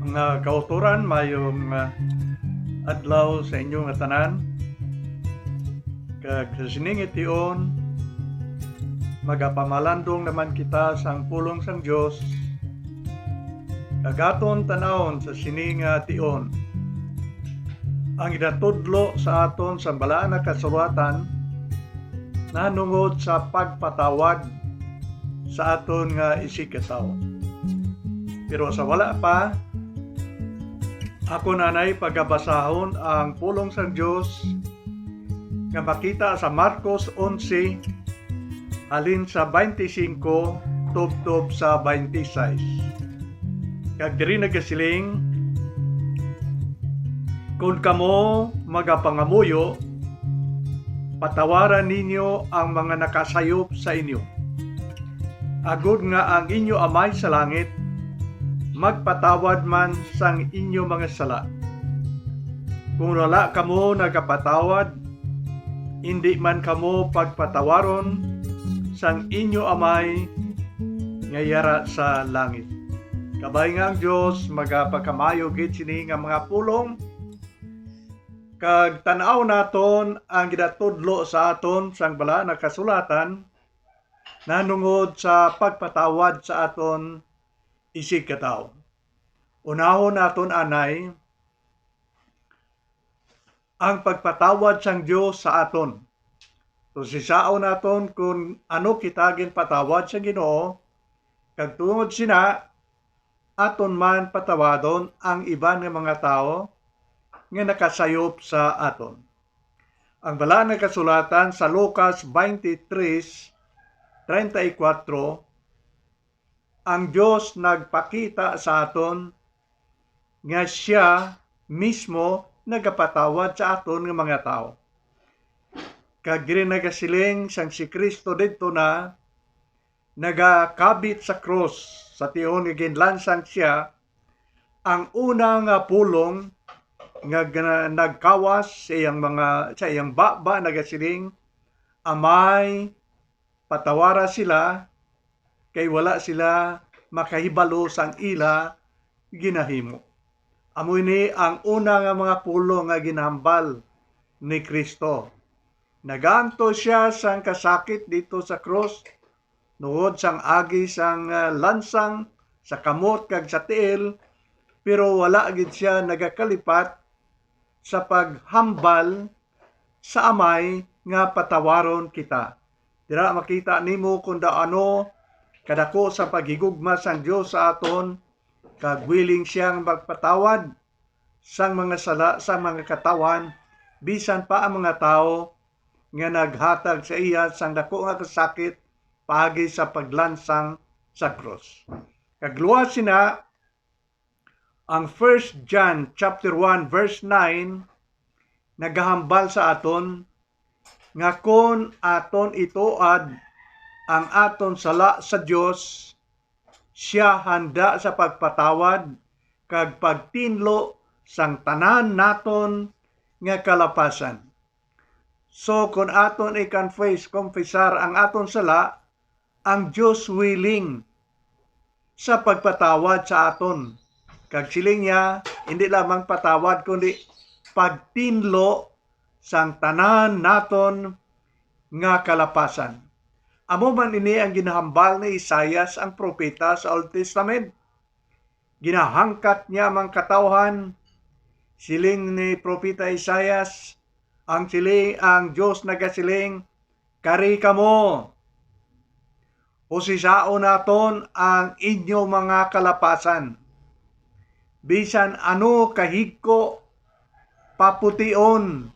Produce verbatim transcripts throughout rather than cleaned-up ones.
Nga kautoran, mayong, ah, adlaw sa inyo nga tanan. Kag sa sining tion, magapamalandong naman kita sang pulong sang Dios. Kag aton tan-awon sa sini nga tion ang ginatudlo sa aton sa Balaan nga Kasulatan nahanungod sa pagpatawad sa aton nga isigkatawo. Pero sa wala pa, ako nanay pagabasahon ang pulong sang Dios nga makita sa Marcos onse, halin sa twenty-five tubtob sa twenty-six. Kag diri nagasiling, "Kon kamo magapangamuyo, patawaran ninyo ang mga nakasayop sa inyo, agod nga ang inyo Amay sa langit magpatawad man sang inyo mga sala. Kon wala kamo nagapatawad, indi man kamo pagpatawaron sang inyo Amay nga yara sa langit." Kabay nga ang Dios magapagkamaayo gid sini nga mga pulong, kag tan-aw naton ang ginatudlo sa aton sang Balaan nga Kasulatan nahanungod sa pagpatawad sa aton isigkatawo. Unahon naton anay ang pagpatawad sang Dios sa aton. Tusisaon naton kon ano kita ginpatawad sa Ginoo, kag tungod sina, aton man patawadon ang iban nga mga tawo nga nakasayop sa aton. Ang Balaan nga Kasulatan sa Lucas twenty-three treinta y cuatro, ang Dios nagpakita sa aton nga sia mismo nagapatawad sa aton nga mga tawo. Kag diri nagasiling sang si Cristo didto na nagakabit sa krus, sa tion nga ginlansang sia, ang una nga pulong nga gana-, nagkawas sa iyang mga, sa iyang baba, nagasiling, "Amay, patawara sila, kay wala sila makahibalo sang ila ginahimo." Amo ini ang una nga mga pulong nga ginahambal ni Cristo. Nagaantos sia sang kasakit didto sa krus, tungod sang agi sang, ah, lansang sa kamot kag sa tiil, pero wala gid sia nagakalipat sa paghambal sa Amay nga patawaron kita. Dira makita nimo kon daano kadako sa paghigugma sang Dios sa aton, kag willing sia nga magpatawad sang mga sala sang mga katawhan, bisan pa ang mga tawo nga naghatag sa iya sang dako nga kasakit paagi sa paglansang sa krus. Kag luwas sina, ang First John chapter one verse nine nagahambal sa aton nga kon aton ituad ang aton sala sa Dios, sia handa sa pagpatawad kag pagtinlo sang tanan naton nga kalapasan. So, kon aton i-confess, confessar ang aton sala, ang Dios willing sa pagpatawad sa aton. Kag siling niya, hindi lamang patawad, kundi pagtinlo sang tanan naton nga kalapasan. Amo man ini ang ginahambal ni Isaias ang propeta sa Old Testament. Ginahangkat niya ang katawhan. Siling ni propeta Isaias, ang siling, ang Dios nagasiling, "Kari kamo, usisaon naton ang inyo mga kalapasan. Bisan ano kahigko, papution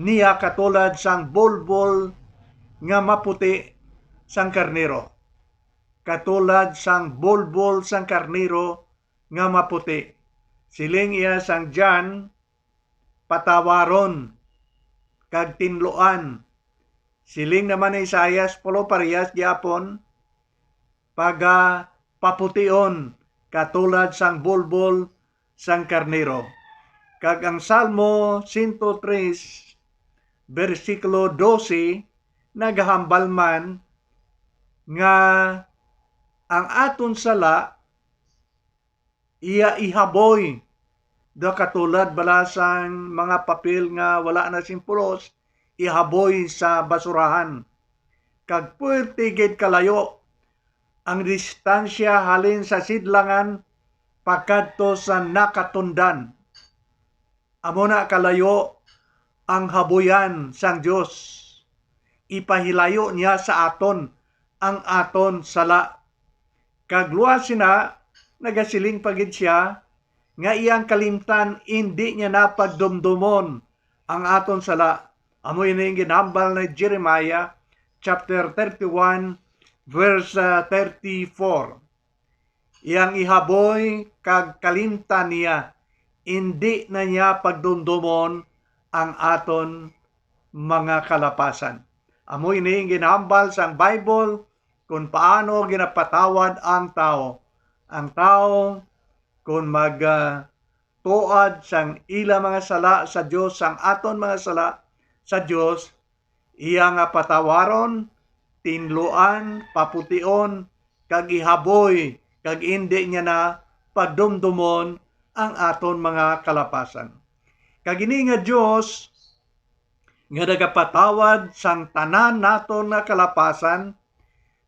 niya katulad sang bulbol nga maputi sang karnero." Katulad sang bulbol sang karnero nga maputi. Siling iya sang John, patawaron kag tinluan. Siling naman ni Isaias, pulo parehas gyapon, pagapapution katulad sang bulbol sang karnero. Kag ang Salmo sento tres, bersikulo dose, nagahambal man nga ang aton sala iya ihaboy. Daw katulad bala sang mga papel nga wala na sing pulos, ihaboy sa basurahan. Kag puwerte gid kalayo ang distansya halin sa sidlangan pakadto sa nakatundan. Amo na kalayo ang haboyan sang Dios. Ipahilayo niya sa aton ang aton sala. Kag luwas sina, nagasiling pa gid sia nga iyang kalimtan indi niya na pagdumdomon ang aton sala. Amo ini ang ginhambal ni Jeremiah chapter thirty-one, verse, ah, thirty-four. Iyang ihaboy kag kalimtan niya, indi na niya pagdumdomon ang aton mga kalapasan. Amo ini ang ginhambal sang Bible kon paano ginapatawad ang tawo. Ang tawo, kon mag, ah, tuad sang ila mga sala sa Dios, sang aton mga sala sa Dios, iya nga patawaron, tinluan, papution, kag ihaboy, kag indi niya na pagdumdomon ang aton mga kalapasan. Kag ini nga Dios nga nagapatawad sang tanan naton nga kalapasan,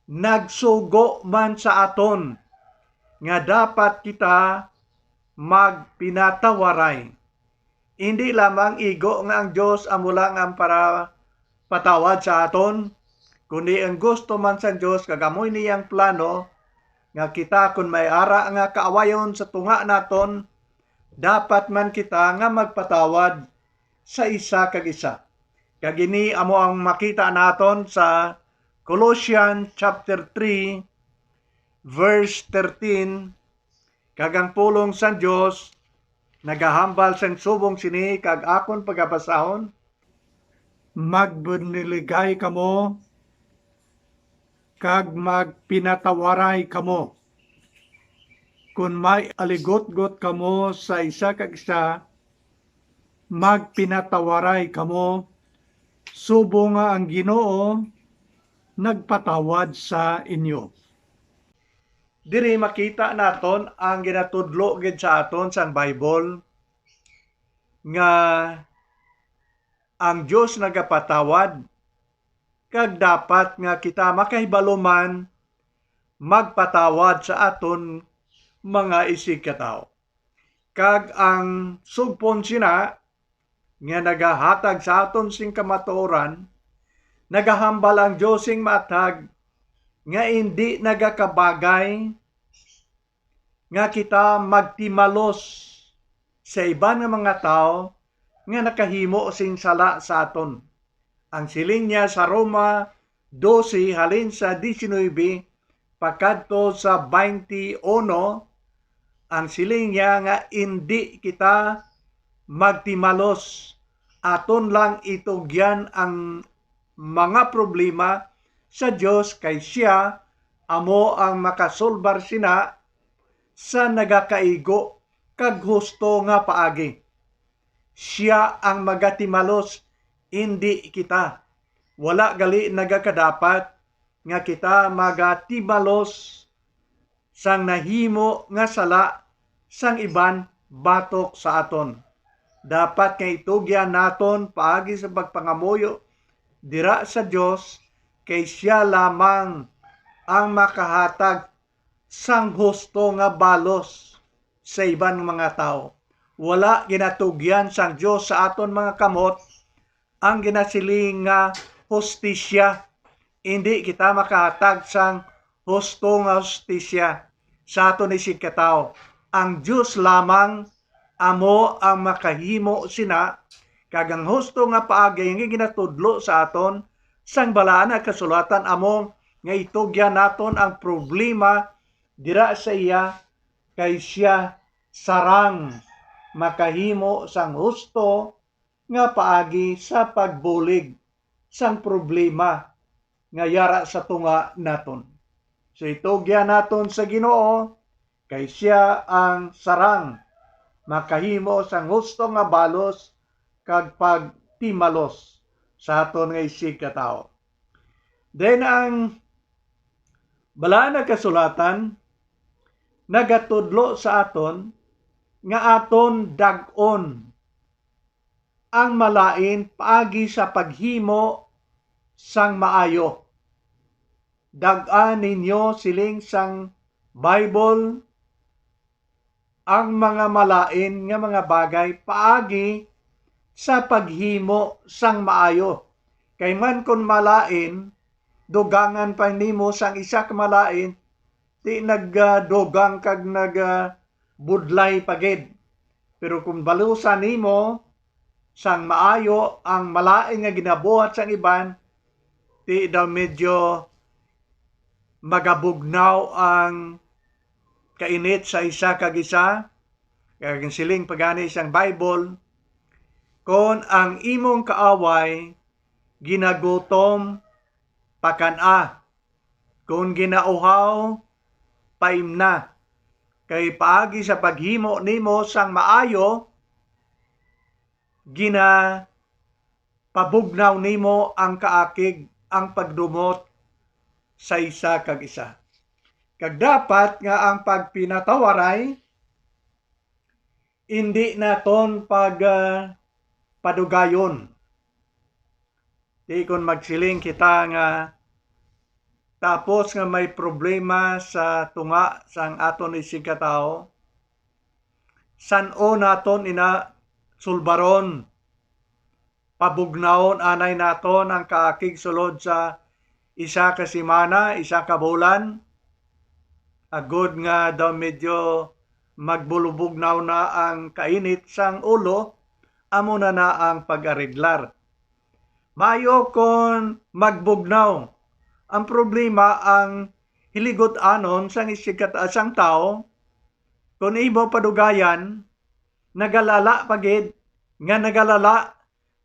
nagsugo man sa aton nga dapat kita magpinatawaray. Indi lamang igo nga ang Dios amo lang ang para patawad sa aton, kundi ang gusto man sang Dios kag amo ini ang plano nga kita, kun may ara nga kaawayon sa tunga naton, dapat man kita nga magpatawad sa isa kag isa. Kag ini amo ang makita naton sa Colossians chapter three, verse thirteen, kag ang pulong sang Dios nagahambal sang subong sini kag akon pagabasahon. Magbuliligay kamo kag magpinatawaray kamo. Kon may aligutgot kamo sa isa kag isa, magpinatawaray kamo, subong nga ang Ginoo nagpatawad sa inyo. Diri makita naton ang ginatudlo gid sa aton sang Bible nga ang Dios nagapatawad, kag dapat nga kita makahibalo man magpatawad sa aton mga isigkatawo. Kag ang sugpon sina nga nagahatag sa aton sing kamatuoran, nagahambal ang Dios sing maathag nga indi nagakabagay nga kita magtimalos sa iban nga mga tawo nga nakahimo sing sala sa aton. Ang siling niya sa Roma dose, halin sa diecinuebe pakadto sa twenty-one, ang siling niya nga indi kita magtimalos. Aton lang itugyan ang mga problema sa Dios, kay sia amo ang makasolbar sina sa nagakaigo kag husto nga paagi. Sia ang magatimalos, indi kita. Wala gali nagakadapat nga kita magatimalos sang nahimo nga sala sang iban batok sa aton. Dapat nga itugyan naton paagi sa pagpangamuyo dira sa Dios, kay sia lamang ang makahatag sang husto nga balos sa iban nga mga tawo. Wala ginatugyan sang Dios sa aton mga kamot ang ginasiling nga hustisya. Indi kita makahatag sang husto nga hustisya sa aton isigkatawo. Ang Dios lamang amo ang makahimo sina, kag ang husto nga paagi nga ginatudlo sa aton sang Balaan nga Kasulatan amo nga itugyan naton ang problema dira sa iya, kay sia sarang makahimo sang husto nga paagi sa pagbulig sang problema nga yara sa tunga naton. So, itugyan naton sa Ginoo, kay sia ang sarang makahimo sang husto nga balos kag pagtimalos sa aton nga isigkatawo. Then ang Balaan nga Kasulatan nagatudlo sa aton nga aton dag-on ang malain paagi sa paghimo sang maayo. Dag-a ninyo, siling sang Bible, ang mga malain nga mga bagay paagi sa paghimo sang maayo. Kay man kon malain, dugangan pa nimo sang isa ka malain, ti nagdugang kag nagabudlay pa gid. Pero kung balusan nimo sang maayo ang malain nga ginabuhat sang iban, ti daw medyo magabugnaw ang kainit sa isa kag isa. Kag ang siling pa gani sang Bible, "Kon ang imong kaaway ginagutom, pakan-a; kon ginauhaw, paimna. Kay paagi sa paghimo nimo sang maayo, ginapabugnaw nimo ang kaakig, ang pagdumot sa isa kag isa." Kag dapat nga ang pagpinatawaray indi naton pag, ah, padugayon. Di kon magsiling kita nga tapos nga may problema sa tunga sang aton isigkatawo, san-o naton ina sulbaron? Pabugnawon anay naton ang kaakig sulod sa isa ka semana, isa ka bulan, agod nga daw medyo magbulubugnaw na ang kainit sang ulo, amo na na ang pag-areglar. Maayo kon magbugnaw. Ang problema, ang hiligot-anon sang isigkat-, sang tawo, kon imo padugayan, nagalala pa gid nga nagalala,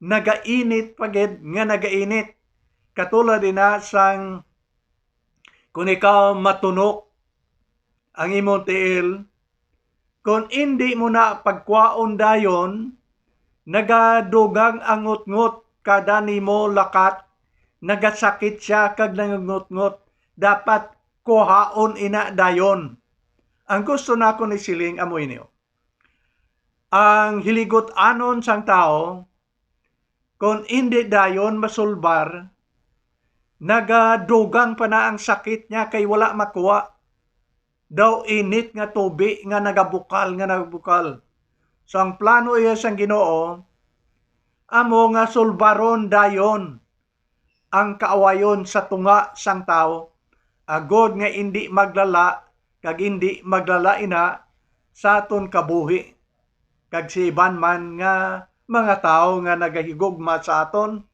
nagainit pa gid nga nagainit. Katulad ina sang kon ikaw matunok ang imong tiil, kon indi mo na pagkwaon dayon, nagadugang ang ngutngot kada nimo lakat, nagasakit sia kag nangungutngot. Dapat kuhaon ina dayon. Ang gusto nako ni siling amo ini, oh. Ang hiligot-anon sang tawo, kon indi dayon masulbar, nagadugang pa na ang sakit niya kay wala makuha. Daw init nga tubi nga nagabukal, nga nagabukal. So, ang plano iya sang Ginoo, amo nga sulbaron dayon ang kaawayon sa tunga sang tawo, agod nga indi maglala kag indi maglala ina sa aton kabuhi, kag sa iban man nga mga tawo nga nagahigugma sa aton,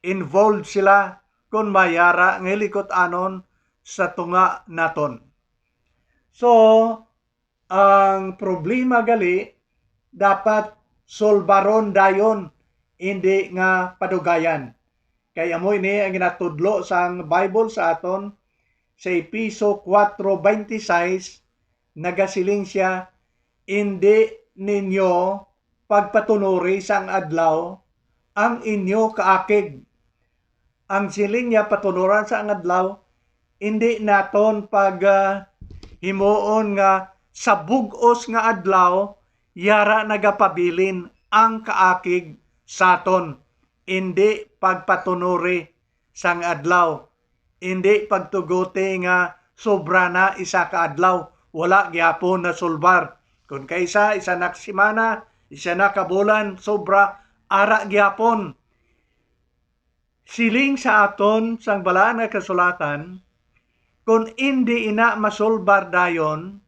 involved sila kon may ara nga hilikot-anon sa tunga naton. So, ang problema gali dapat solbaron dayon, indi nga padugayan. Kay amo ini ang ginatudlo sang Bible sa aton sa Efeso kuwatro veintiseis, nagasiling sia, "Indi ninyo pagpatunori sang adlaw ang inyo kaakig." Ang siling niya, patunoran sa ang adlaw, indi naton pag, ah, himuon nga sa bug-os nga adlaw, yara nagapabilin ang kaakig sa aton. Indi pagpatunori sang adlaw. Indi pagtuguti nga sobra na isa ka adlaw. Wala gyapon nasulbar. Kung kaisa, isa na ka semana, isa na ka bulan, sobra, ara gyapon. Siling sa aton sang Balaan nga Kasulatan, kon indi ina masulbar dayon,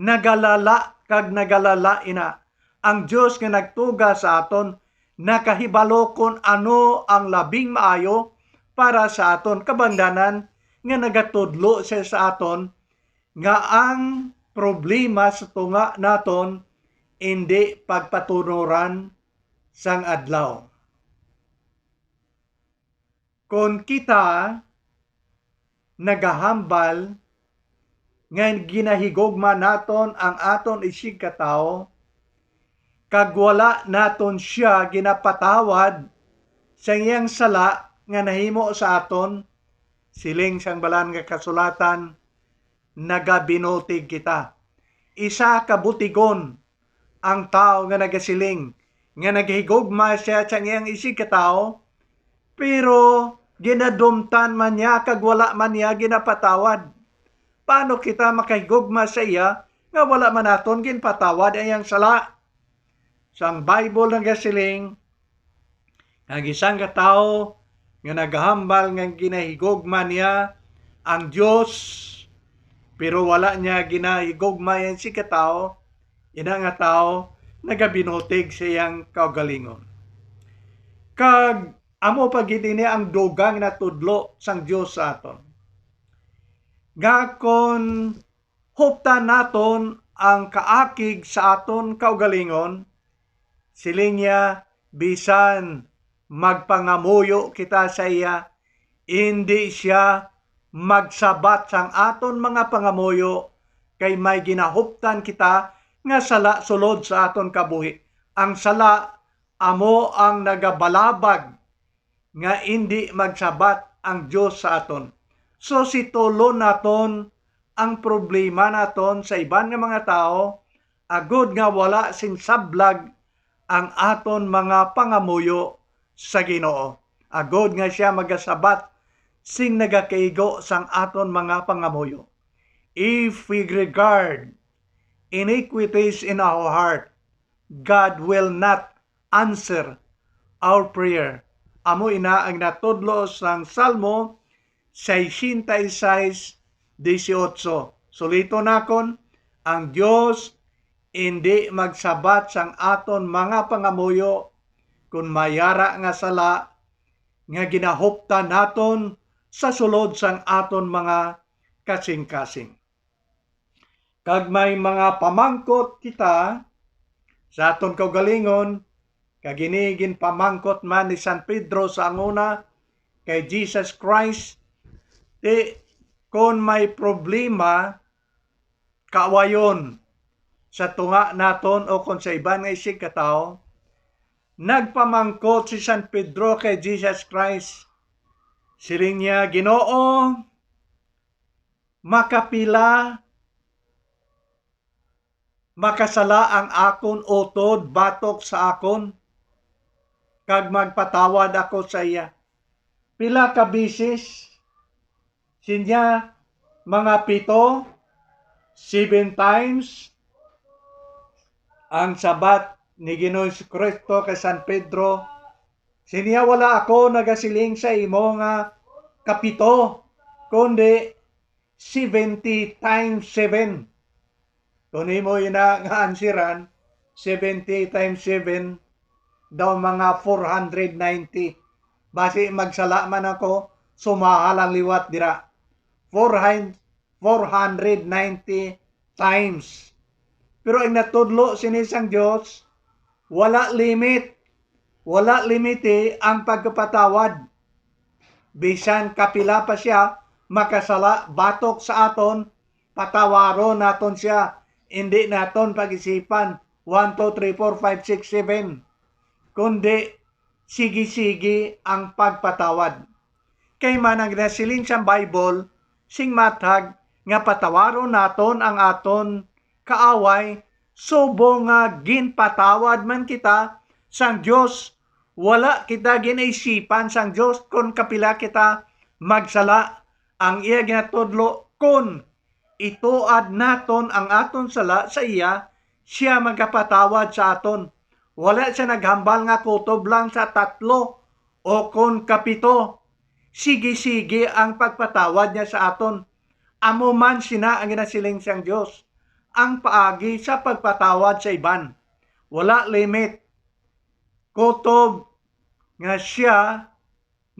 nagalala kag nagalala ina. Ang Dios nga nagtuga sa aton nakahibalo kon ano ang labing maayo para sa aton kabangdanan, nga nagatudlo siya sa aton nga ang problema sa tunga naton indi pagpatunoran sang adlaw. Kon kita nagahambal nga ginahigugma naton ang aton isigkatawo, kag wala naton sia ginapatawad sa iyang sala nga nahimo sa aton, siling sang Balaan nga Kasulatan, nagabinutig kita. Isa ka butigon ang tawo nga nagasiling nga naghigugma siya sa iyang isigkatawo, pero ginadumtan man niya kag wala man niya ginapatawad. Paano kita makahigugma sa iya nga wala man naton ginpatawad ang iyang sala? Sang Bible nagasiling, ang isang ka tawo nga nagahambal nga ginahigugma niya ang Dios, pero wala niya ginahigugma ang isigkatawo, ina nga tawo nagabinutig sa iyang kaugalingon. Kag amo pa gid ini ang dugang natudlo sang Dios sa aton, nga kon huptan naton ang kaakig sa aton kaugalingon, siling niya, bisan magpangamuyo kita sa iya, indi siya magsabat sang aton mga pangamuyo, kay may ginahuptan kita nga sala sulod sa aton kabuhi. Ang sala amo ang nagabalabag nga indi magsabat ang Dios sa aton. So, situlon naton ang problema naton sa iban nga mga tawo, agod nga wala sing sablag ang aton mga pangamuyo sa Ginoo, agod nga sia magasabat sing nagakaigo sang aton mga pangamuyo. If we regard iniquities in our heart, God will not answer our prayer. Amo ina ang natudlo sang Salmo sesenta y seis dieciocho. Sulito nakon, ang Dios indi magsabat sang aton mga pangamuyo kon may ara nga sala nga ginahuptan naton sa sulod sang aton mga kasingkasing. Kag may mga pamangkot kita sa aton kaugalingon, kag ini ginpamangkot man ni San Pedro sa anguna kay Jesus Christ, ti kon may problema, kaawayon sa tunga naton o kon sa iban nga isigkatawo, nagpamangkot si San Pedro kay Jesus Christ. Siling niya, "Ginoo, makapila makasala ang akon utod batok sa akon, kag magpatawad ako sa iya? Pila ka bisis?" Sinya, "Mga pito, seven times." Ang sabat ni Ginoong Jesu-Cristo kay San Pedro, "Sinya, wala ako nagasiling sa imo nga kapito, kundi seventy times seven." Kung imo ina nga ansiran, seventy times seven, daw mga four hundred ninety. Basi magsala man ako, sumaha lang liwat dira. Four hundred, four hundred ninety times. Pero ang natudlo sini sang Dios, wala limit. Wala limite ang pagkapatawad. Bisan kapila pa siya makasala batok sa aton, patawaron naton sia. Indi naton pag-isipan, one, two, three, four, five, six, seven. Kundi, sige-sige ang pagpatawad. Kay man ang nasiling sang Bible, sing matag nga patawaron naton ang aton kaaway, subong nga ginpatawad man kita sang Dios. Wala kita ginaisipan sang Dios kon kapila kita magsala. Ang iya ginatudlo, kon ituad naton ang aton sala sa iya, sia magapatawad sa aton. Wala sia naghambal nga kutob lang sa tatlo o kon kapito. Sige-sige ang pagpatawad niya sa aton. Amo man sina ang ginasiling sang Dios, ang paagi sa pagpatawad sa iban. Wala limit. Kutob nga sia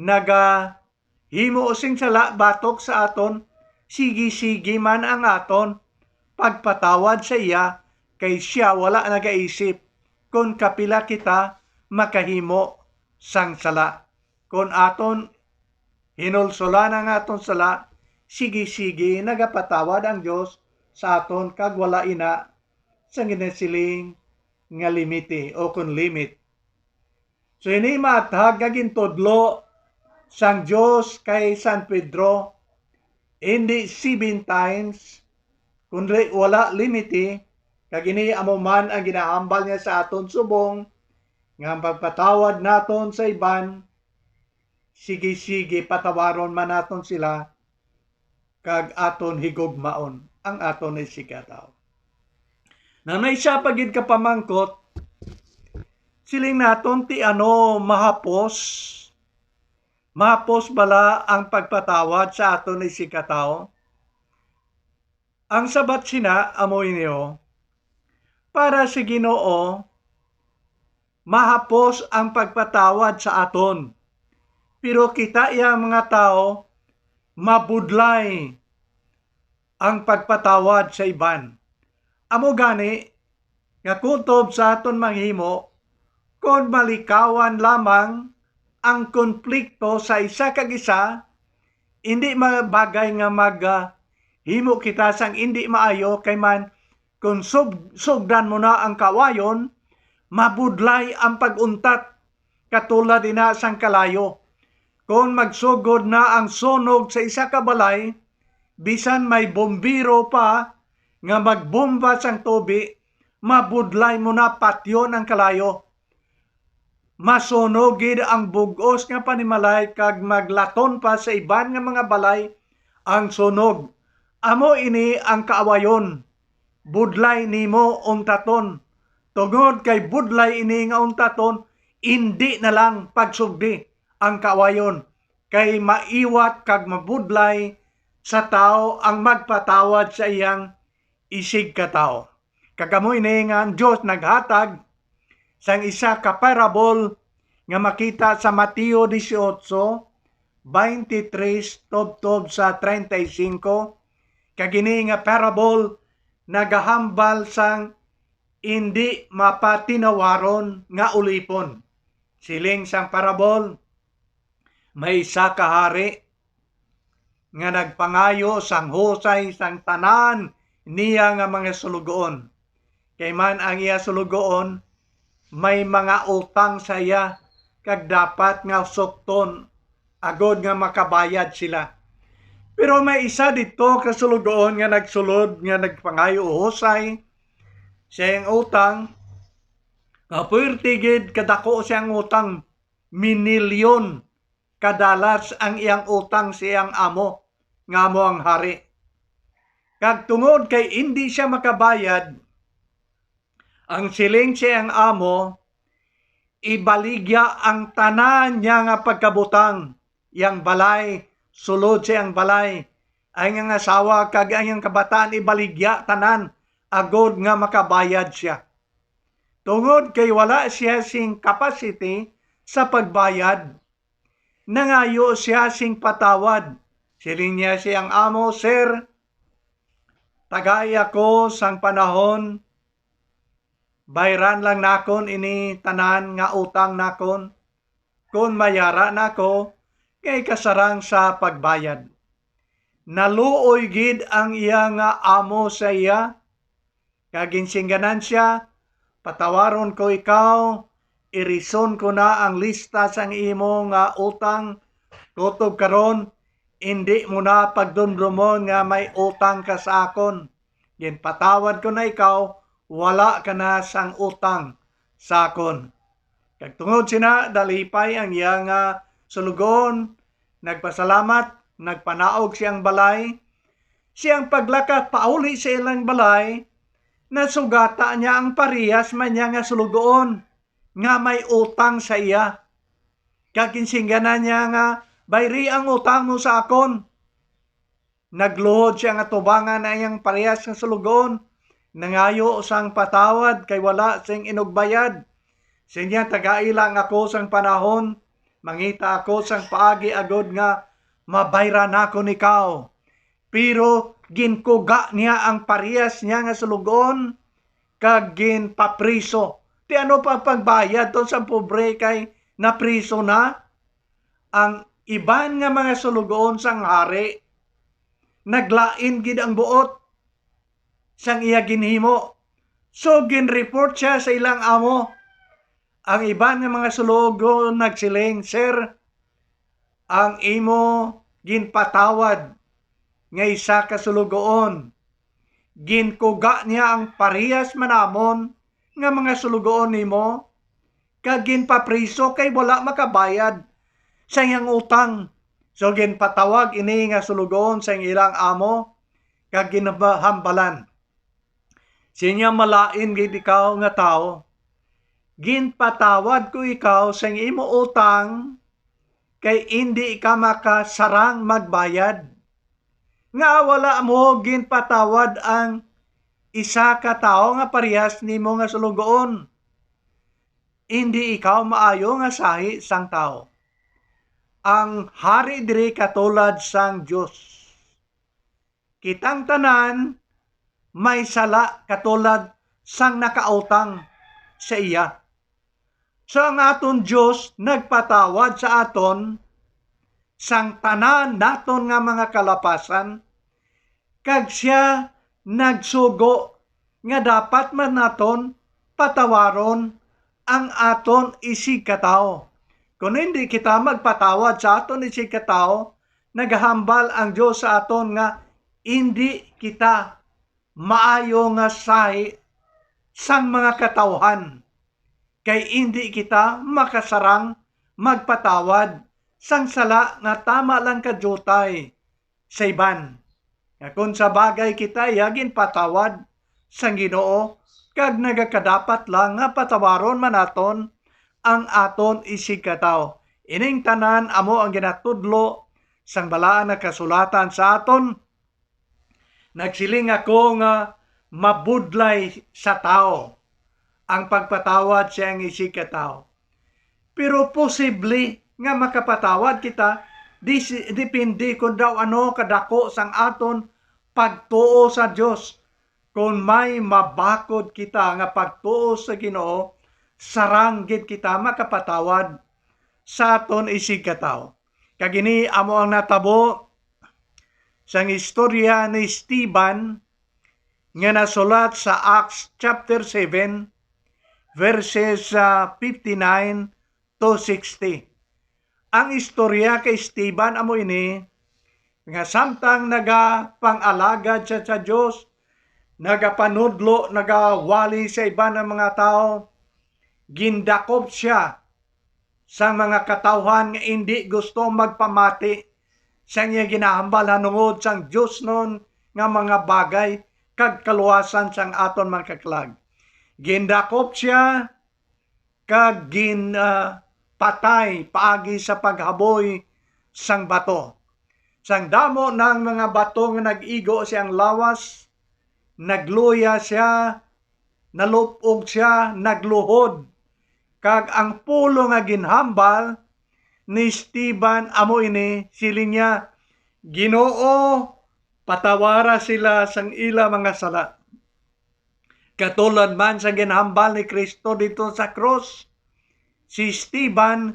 nagahimo sing sala batok sa aton, sige-sige man ang aton pagpatawad sa iya, kay sia wala nagaisip kon kapila kita makahimo sang sala. Kon aton hinulsolan ang aton sala, sige-sige nagapatawad ang Dios sa aton, kag wala ina sang ginasiling nga limite o kon limit. So, ini matag nga gintudlo sang Dios kay San Pedro, indi seven times, kundi wala limiti, kag ini amo man ang ginahambal niya sa aton subong, nga ang pagpatawad naton sa iban, sige-sige patawaron man naton sila, kag aton higugmaon ang aton isigkatawo. Na may isa pa gid ka pamangkot, siling naton, ti ano mahapos? Mahapos bala ang pagpatawad sa aton isigkatawo? Ang sabat sina amo ini, o, para sa Ginoo, mahapos ang pagpatawad sa aton. Pero kita iya mga tawo, mabudlay ang pagpatawad sa iban. Amo gani nga kutob sa aton manghimo, kon malikawan lamang ang konflikto sa isa kag isa, indi mabagay nga mag, ah, himo kita sang indi maayo, kay man kon sug-, sugdan mo na ang kaawayon, mabudlay ang pag-untat, katulad ina sang kalayo. Kon magsugod na ang sunog sa isa ka balay, bisan may bombero pa nga magbomba sang tubi, mabudlay mo na patyon ang kalayo. Masunog gid ang bug-os nga panimalay kag maglaton pa sa iban nga mga balay ang sunog. Amo ini ang kaawayon. Budlay nimo untaton. Tungod kay budlay ini nga untaton, indi na lang pagsugdi ang kaawayon, kay maiwat kag mabudlay sa tawo ang magpatawad sa iyang isigkatawo. Kag amo ini nga ang Dios naghatag sang isa ka parable nga makita sa Mateo dieciocho, veintitrés tubtob sa treinta y cinco, kag ini nga parable nagahambal sang indi mapatinawaron nga ulipon. Siling sang parable, may isa ka hari nga nagpangayo sang husay sang tanan niya nga mga sulugoon. Kay man ang iya sulugoon may mga utang sa iya, kag dapat nga sukton agod nga makabayad sila. Pero may isa didto ka sulugoon nga nagsulod nga nagpangayo husay sa iyang utang, nga puwerte gid kadako siyang utang, minilyon ka dollars ang iyang utang sa iyang amo, nga amo ang hari. Kag tungod kay indi siya makabayad, ang siling sa iyang amo, ibaligya ang tanan niya nga pagkabutang, iyang balay, sulod sa iyang balay, ang iyang asawa kag ang iyang kabataan ibaligya tanan, agod nga makabayad sia. Tungod kay wala sia sing capacity sa pagbayad, nangayo sia sing patawad. Siling niya sa iyang amo, "Sir, tagai ako sang panahon, bayran lang nakon ini tanan nga utang nakon, kon mayara na ako kay kasarang sa pagbayad." Naluoy gid ang iya nga amo sa iya, kag ginsingganan sia, "Patawaron ko ikaw, irison ko na ang lista sang imo nga utang. Kutob karon, indi mo na pagdumdomon nga may utang ka sa akon. Ginpatawad ko na ikaw, wala ka na sang utang sa akon." Kag tungod sina, dalipay ang iya nga sulugoon, nagpasalamat, nagpanaog siyang balay. Siyang paglakat pauli sa ilang balay, nasugata niya ang parehas man niya nga sulugoon nga may utang sa iya. Kag ginsingganan niya nga, "Bayri ang utang mo sa akon." Nagluhod siya nga tubangan ang iyang parehas nga sulugoon, nangayo sang patawad kay wala sing inugbayad. Siling niya, "Tagai lang ako sang panahon, mangita ako sang paagi agod nga mabayran nakon ikaw." Pero ginkuga niya ang parehas niya nga sulugoon kag ginpapriso. Ti ano pa pagbayad to sa pobre kay napriso na? Ang iban nga mga sulugoon sang hari, naglain gid ang buot sang iya ginhimo. So, ginreport siya sa ilang amo. Ang iban nga mga sulugoon nagsiling, "Sir, ang imo ginpatawad nga isa ka sulugoon, Ginkuga niya ang parehas man namon nga mga sulugoon nimo, kag ginpapriso kay wala makabayad sa iyang utang. So ginpatawag ini nga sulugoon sa ilang amo, kag ginhambalan, "Siya malain gid ikaw nga tawo. Ginpatawad ko ikaw sa imo utang, kay indi ka makasarang magbayad. Nga wala mo ginpatawad ang isa ka tawo nga parehas nimo nga sulugoon? Indi ikaw maayo nga sahi sang tawo." Ang hari diri katulad sang Dios. Kitang tanan may sala katulad sang nakautang sa iya. So ang aton Dios nagpatawad sa aton sang tanan naton nga mga kalapasan, kag siya nagsugo nga dapat man naton patawaron ang aton isigkatawo. Kon hindi kita magpatawad sa aton isigkatawo, nagahambal ang Dios sa aton nga indi kita maayo nga sahi sang mga katawhan, kay indi kita makasarang magpatawad sang sala nga tama lang kadiutay sa iban. Nga kon sa bagay kita iya ginpatawad sang Ginoo, kag nagakadapat lang nga patawaron man naton ang aton isigkatawo. Ining tanan amo ang ginatudlo sang Balaan nga Kasulatan sa aton. Nagsiling ako nga mabudlay sa tawo ang pagpatawad sa iyang isigkatawo. Pero posible nga makapatawad kita, dis-, depende kon daw ano kadako sang aton pagtuo sa Dios. Kon may mabakod kita nga pagtuo sa Ginoo, sarang gid kita makapatawad sa aton isigkatawo. Kag ini amo ang natabo sang istorya ni Esteban nga nasulat sa Acts chapter seven, verses, ah, fifty-nine to sixty. Ang istorya kay Esteban amo ini, nga samtang nagapang-alagad siya sa Dios, nagapanudlo, nagawali sa iban nga mga tawo, gindakop siya sang mga katawhan nga indi gusto magpamati sang iya ginahambal nahanungod sang diosnon nga mga bagay kag kaluwasan sang aton mga kaklag. Gindakop sia kag gin, ah, patay paagi sa paghaboy sang bato. Sang damo na ang mga bato nga nag-igo sa iyang lawas, nagluya sia, nalup-og sia, nagluhod, kag ang pulong nga ginhambal ni Esteban amo ini, siling niya, "Ginoo, patawara sila sang ila mga sala." Katulad man sang ginhambal ni Cristo didto sa krus, si Esteban,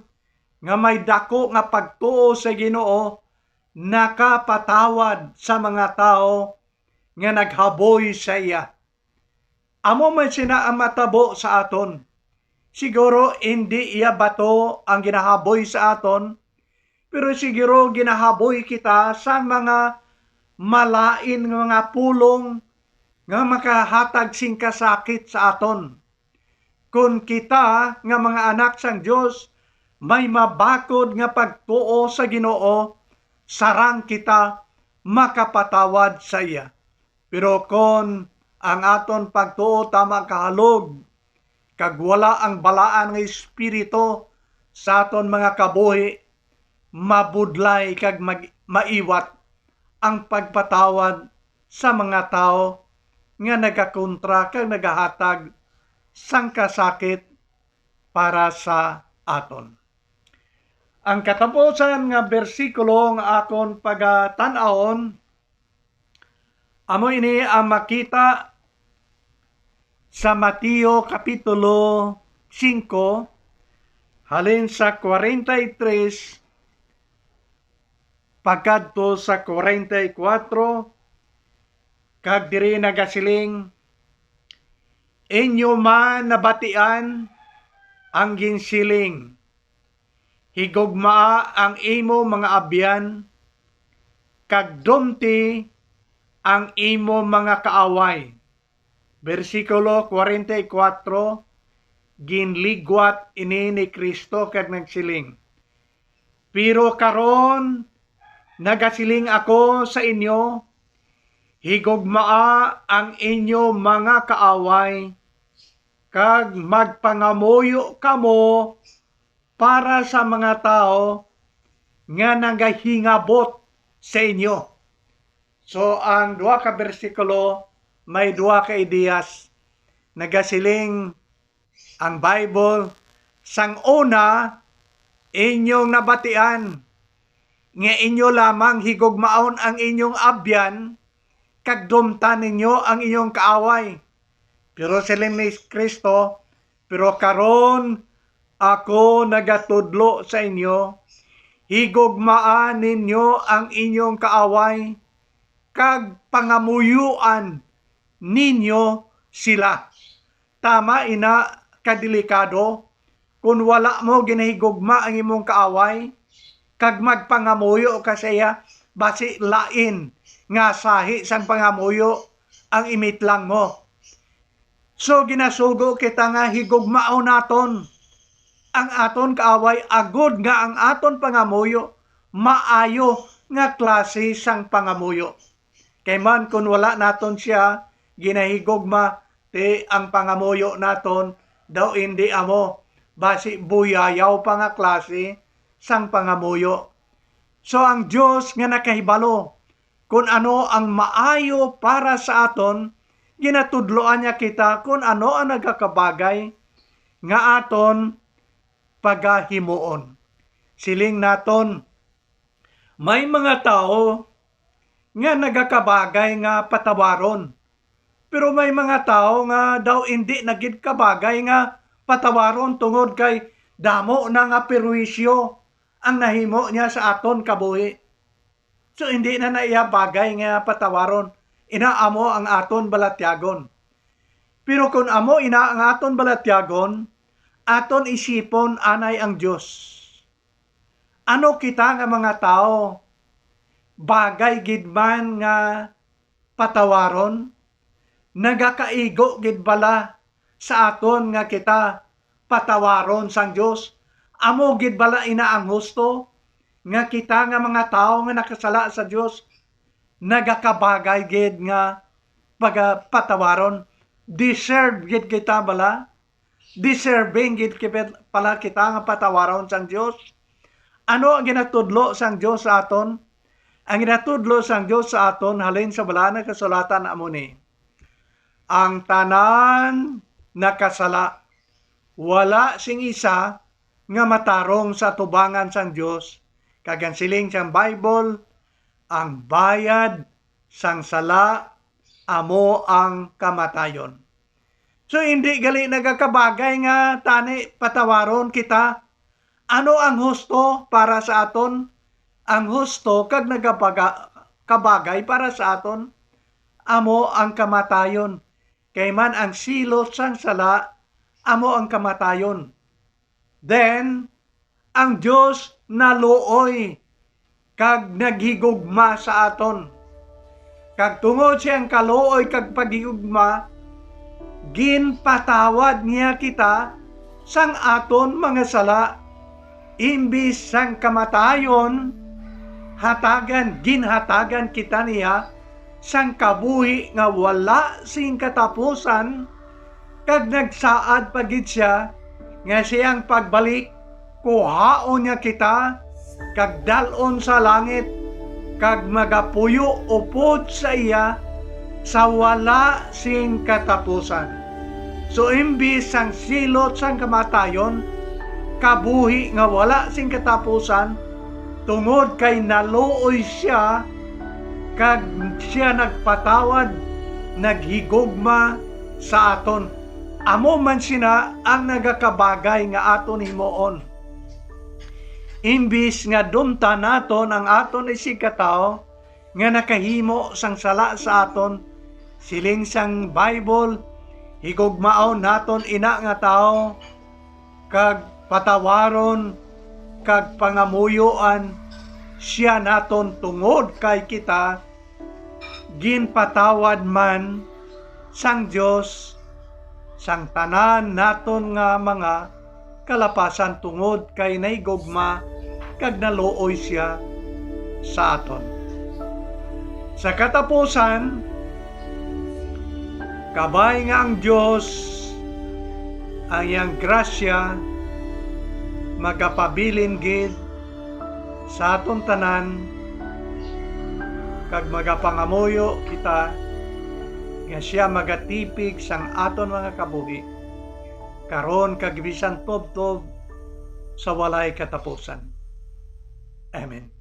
nga may daku nga pagtuo sa Ginoo, nakapatawad sa mga tawo nga naghaboy sa iya. Amo man sina ang matabo sa aton. Siguro indi iya bato ang ginahaboy sa aton, pero siguro ginahaboy kita sa mga malain nga mga pulong nga makahatag sing kasakit sa aton. Kon kita nga mga anak sang Dios may mabakod nga pagtuo sa Ginoo, sarang kita makapatawad sa iya. Pero kon ang aton pagtuo tama kahalog, kag wala ang balaan nga Espiritu sa aton mga kabuhi, mabudlay kag mag-, maiwat ang pagpatawad sa mga tawo nga nagakontra kag nagahatag sang kasakit para sa aton. Ang katapusan nga bersikulo nga akon pagatan-awon, amo ini ang makita sa Mateo Kapitulo singko, halin sa kwarenta y tres pagkadto sa kwarenta y kuwatro, kag diri nagasiling, "Inyo man nabatian ang ginsiling, 'Higugmaa ang imo mga abyan, kag dumti ang imo mga kaaway. Bersikulo forty-four, ginligwat ini ni Cristo kag nagsiling, "Pero karon nagasiling ako sa inyo, higugmaa ang inyo mga kaaway, kag magpangamuyo kamo para sa mga tawo nga nagahingabot sa inyo." So, ang duha ka bersikulo may duha ka ideyas. Nagasiling ang Bible, "Sang una, inyong nabatian nga inyo lamang higugmaon ang inyong abyan, kag dumtan ninyo ang inyong kaaway." Pero siling ni Cristo, "Pero karon ako nagatudlo sa inyo, higugmaa ninyo ang inyong kaaway, kag pangamuyuan ninyo sila." Tama ina kadelikado kon wala mo ginahigugma ang imong kaaway, kag magpangamuyo ka sa iya, basi lain nga sahi sang pangamuyo ang imitlang mo. So, ginasugo kita nga higugmaon naton ang aton kaaway, agod nga ang aton pangamuyo maayo nga klase sang pangamuyo. Kay man, kon wala naton sia ginahigugma, ti ang pangamuyo naton daw indi amo, basi buyayaw pa nga klase sang pangamuyo. So, ang Dios nga nakahibalo kon ano ang maayo para sa aton, ginatudloan niya kita kon ano ang nagakabagay nga aton pagahimuon. Siling naton, may mga tawo nga nagakabagay nga patawaron, pero may mga tawo nga daw indi na gid kabagay nga patawaron tungod kay damo na nga perwisyo ang nahimo niya sa aton kabuhi. So, hindi na na iya bagay nga patawaron. Ina amo ang aton balatyagon. Pero kung amo ina ang aton balatyagon, aton isipon anay ang Dios. Ano kita nga mga tawo? Bagay gid man nga patawaron? Nagakaigo gid bala sa aton nga kita patawaron sang Dios? Amo gid bala ina ang husto, nga kita nga mga tawo nga nakasala sa Dios, nagakabagay gid nga pagapatawaron? Deserve gid kita bala? Deserving gid ki-, pala kita nga patawaron sang Dios? Ano ang ginatudlo sang Dios sa aton? Ang ginatudlo sang Dios sa aton halin sa Balaan nga Kasulatan amo ni, ang tanan nakasala. Wala sing isa nga matarong sa atubangan sang Dios, kag ang siling sang Bible, ang bayad sang sala amo ang kamatayon. So, hindi gali nagakabagay nga tani patawaron kita. Ano ang husto para sa aton? Ang husto kag nagabaga-, kabagay para sa aton amo ang kamatayon. Kay man ang silot sang sala amo ang kamatayon. Then, ang Dios naluoy kag naghigugma sa aton. Kag tungod sa iyang kaluoy kag paghigugma, ginpatawad niya kita sang aton mga sala. Imbis sang kamatayon, hatagan, ginhatagan kita niya sang kabuhi nga wala sing katapusan, kag nagsaad pa gid sia nga sa iyang pagbalik, kuhaon niya kita kag dal-on sa langit, kag magapuyo upod sa iya sa wala sing katapusan. So, imbis sang silot sang kamatayon, kabuhi nga wala sing katapusan, tungod kay naluoy sia, kag sia nagpatawad, naghigugma sa aton. Amo man sina ang nagakabagay nga aton himuon. Imbis nga dumtan naton ang aton isigkatawo nga nakahimo sang sala sa aton, siling sang Bible, higugmaon naton ina nga tawo, kag patawaron, kag pangamuyoan sia naton tungod kay kita Ginpatawad man sang Dios sang tanan naton nga mga kalapasan tungod kay nahigugma kag naluoy sia sa aton. Sa katapusan, kabay nga ang Dios, ang iyang grasya, magapabilin gid sa aton tanan, kag magapangamuyo kita nga sia magatipig sang aton mga kabuhi, karon kag bisan tubtob sa walay katapusan. Amen.